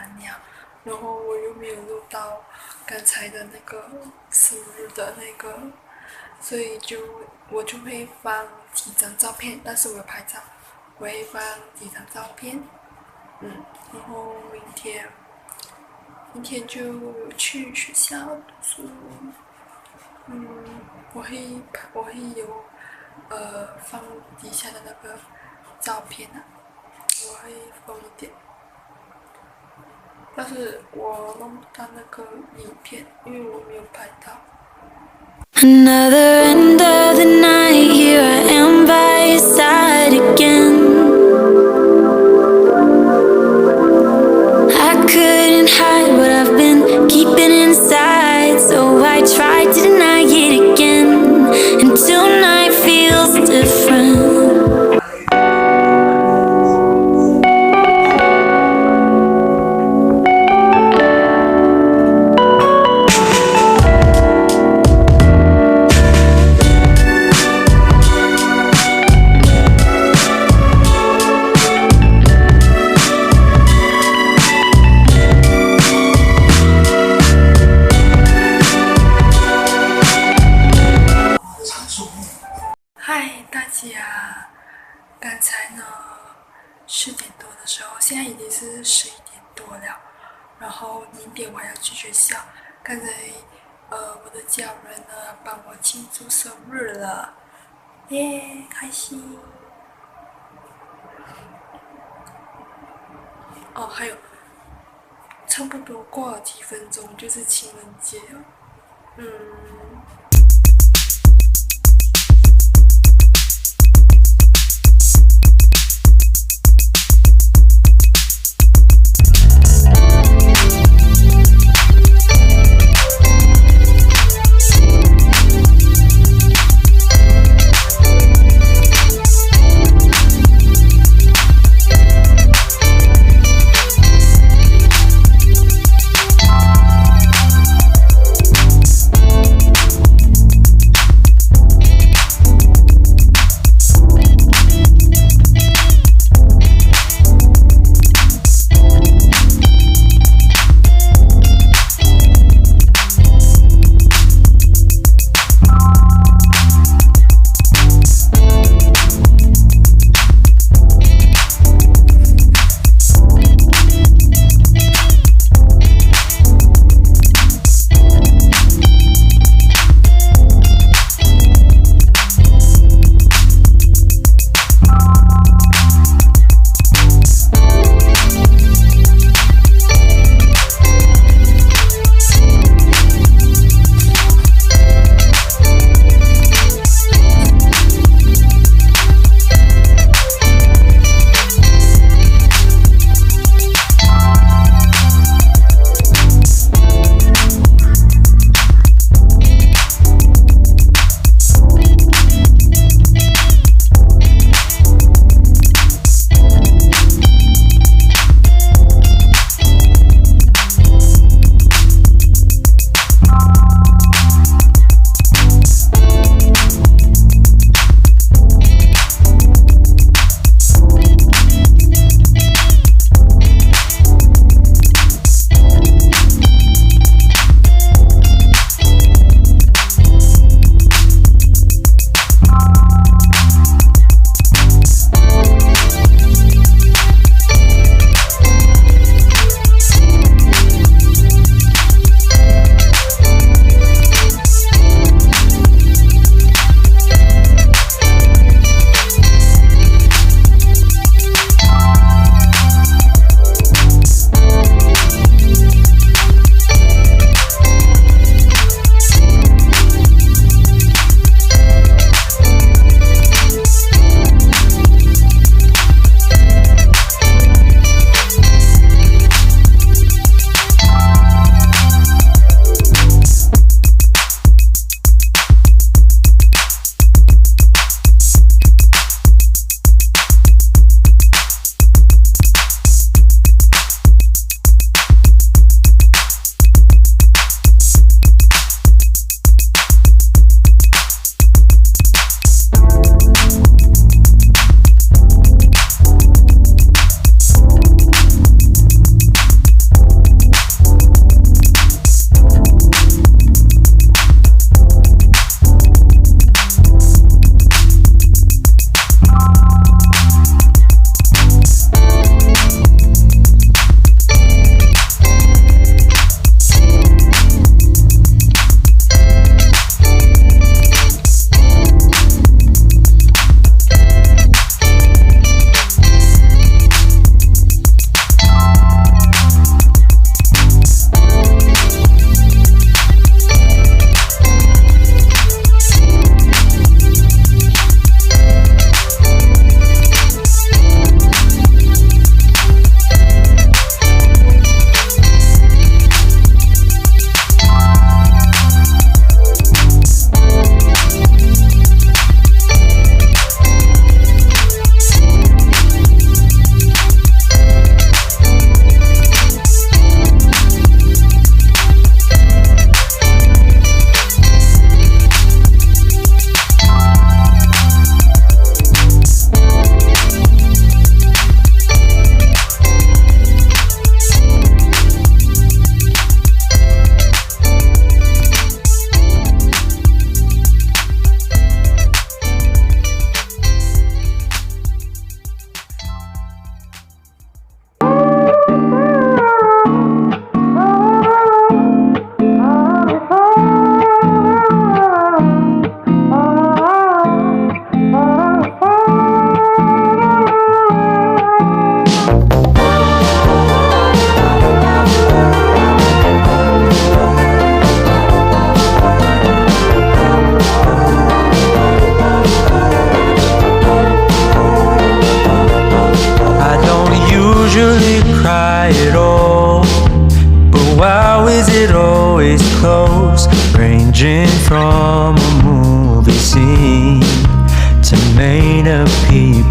完了，然后我又没有录到刚才的那个生日的那个，所以就我就会放几张照片，但是我有拍照，我会放几张照片，嗯，然后明天，明天就去学校读书，嗯，我会我会有呃放底下的那个照片啊，我会放一点。但是我弄不到那个影片，因为我没有拍到。 Another end of the night, here I am by your side again. I couldn't hide what I've been keeping inside, so I tried to deny it again. And tonight feels different. 嗨，大家！刚才呢，十点多的时候，现在已经是十一点多了。然后明天我还要去学校。刚才，呃，我的家人呢帮我庆祝生日了，耶，开心！哦，还有，差不多过了几分钟就是情人节了，嗯。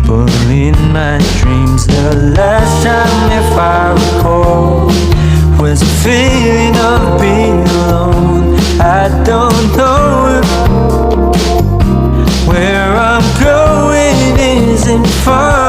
people in my dreams. The last time, if I recall, was a feeling of being alone. I don't know if where I'm going isn't far.